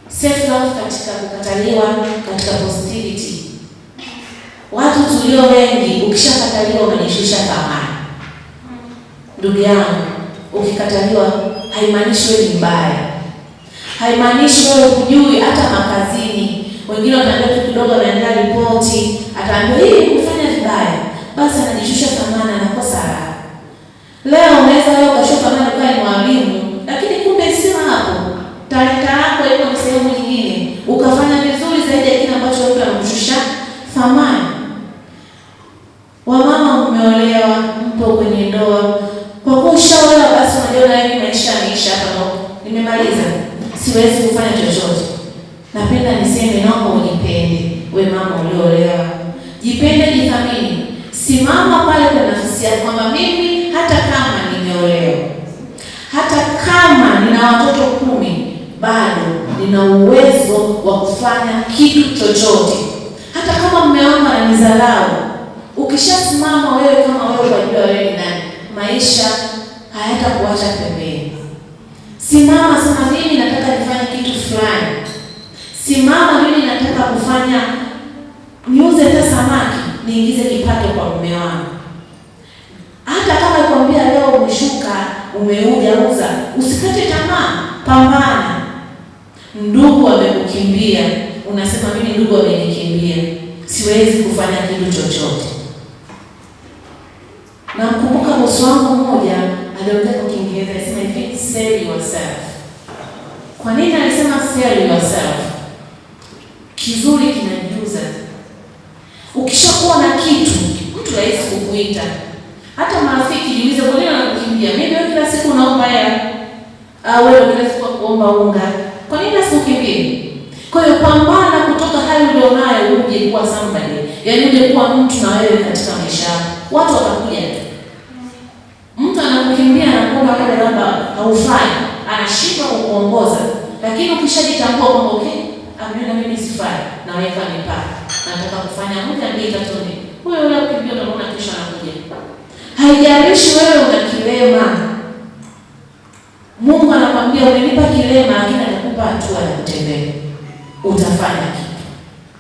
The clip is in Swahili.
Self love katika kukataliwa, katika positivity. Watu tulio wengi, ukishakataliwa unajishusha thamani. Ndugu yangu, ukikataliwa haimaanishi wewe ni mbaya, haimaanishi wewe hujui. Hata makazini wengine wataambia tu kidogo, anaandaa ripoti, ataambiwa hii kufanya vibaya, basi anajishusha thamani, anakosa raha. Leo unaweza wewe ukashuka thamani ukawa ni mwalimu, lakini kumbe sio hapo, talanta yako iko ni sehemu nyingine, ukafanya vizuri zaidi ya kile ambacho mtu anakushusha thamani. Wamama mmeolewa, mpo kwenye ndoa, kwa kuwa ushaolewa basi unajiona mimi maisha yameisha hapa, no, nimemaliza, siwezi kufanya chochote. Napenda niseme, naomba ujipende, we mama uliolewa, jipende, jithamini, simama pale kwa nafsi yako kwamba mimi hata kama nimeolewa, hata kama nina watoto 10, bado nina uwezo wa kufanya kitu chochote, hata kama mume wangu ananidharau. Ukishasimama wewe kama wewe ukajua wewe ni nani, maisha hayatakuacha pembeni. Simama, sema mimi nataka nifanye kitu fulani. Simama, mimi nataka kufanya niuze hata samaki niingize kipato kwa mume wangu. Hata kama kwambia leo umeshuka umeuja uza, usikate tamaa, pambana. Ndugu amekukimbia, unasema mimi ndugu amenikimbia, siwezi kufanya kitu chochote. Namkumbuka bosi wangu mmoja aliongea kwa Kiingereza, alisema hivi, "Sell yourself." Kwa nini alisema "sell yourself"? Kizuri kinajiuza. Ukishakuwa na kitu, mtu rahisi kukuita. Hata marafiki, jiulize, kwa nini wanakukimbia? Mimi wewe kila siku unaomba hela, au wewe kila siku kuomba unga, kwa nini asikukimbie? Kwa hiyo pambana kutoka hali ulionayo uje kuwa somebody, yaani uje kuwa mtu na wewe katika maisha yako. Watu watakuja tu. Mtu anakukimbia anakuona wewe labda haufai, anashindwa kukuongoza, lakini ukishajitambua kwamba okay, ameona mimi sifai, naweka mipaka, nataka kufanya moja, mbili, tatu, nne, huyo yule kukimbia utamuona kesho anakuja. Haijalishi wewe una kilema, Mungu anakwambia umenipa kilema, lakini atakupa hatua ya kutembea, utafanya kitu.